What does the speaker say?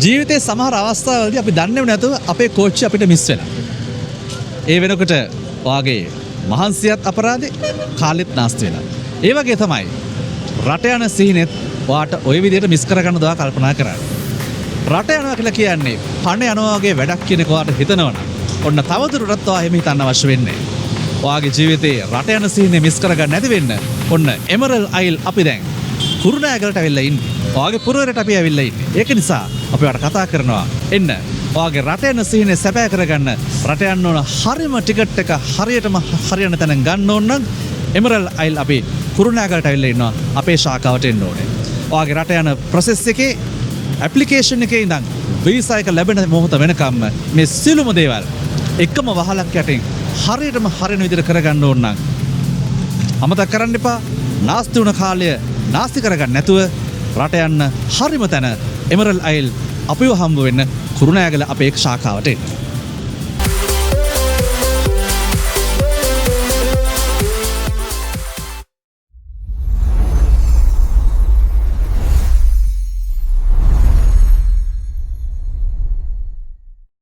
ජීවිතයේ සමහර අවස්ථාවලදී අපි දන්නේම නැතුව අපේ කෝච්චිය අපිට මිස් වෙනවා. ඒ වෙනකොට ඔයාගේ මහන්සියත් අපරාධේ, කාලෙත් නාස්ති වෙනවා. ඒ වගේ තමයි රට යන සිහිනෙත් ඔයාට ඔය විදිහට මිස් කරගන්න දවා කල්පනා කරන්න. රට යනවා කියලා කියන්නේ පණ යනවා වගේ වැඩක් කියන එක ඔයාට හිතනවනම් ඔන්න තවදුරටත් ඔයා එහෙම හිතන්න අවශ්‍ය වෙන්නේ නැහැ. ඔයාගේ ජීවිතේ රට යන සිහිනේ මිස් කරගන්න නැති වෙන්න ඔන්න එමරල් අයිල් අපි දැන් කුරුණෑගලට ඇවිල්ලා ඉන්නේ. ඔයාගේ පුරවරට අපි ඇවිල්ලා ඉන්නේ. ඒක නිසා අපි ඔයාට කතා කරනවා, එන්න ඔයාගේ රට යන සිහිනේ සැබෑ කරගන්න රට යන්න ඕන හරිම ටිකට් එක හරියටම හරියන තැන ගන්න ඕන නම් එමරල් අයිල් අපි කුරුණෑගලට ඇවිල්ලා ඉන්නවා, අපේ ශාඛාවට එන්න ඕනේ. ඔයාගේ රට යන ප්‍රොසෙස් එකේ ඇප්ලිකේෂන් එකේ ඉඳන් වීසා එක ලැබෙන මොහොත වෙනකම්ම මේ සියලුම දේවල් එකම වහලක් යටින් හරියටම හරියන විදිහට කරගන්න ඕන නම් අමතක කරන්න එපා. නාස්ති වුණ කාලය නාස්ති කරගන්න නැතුව රට යන්න හරිම තැන එමරල් අයිල්, අපිව හම්බ වෙන්න කුරුණෑගල අපේ ශාඛාවට එන්න.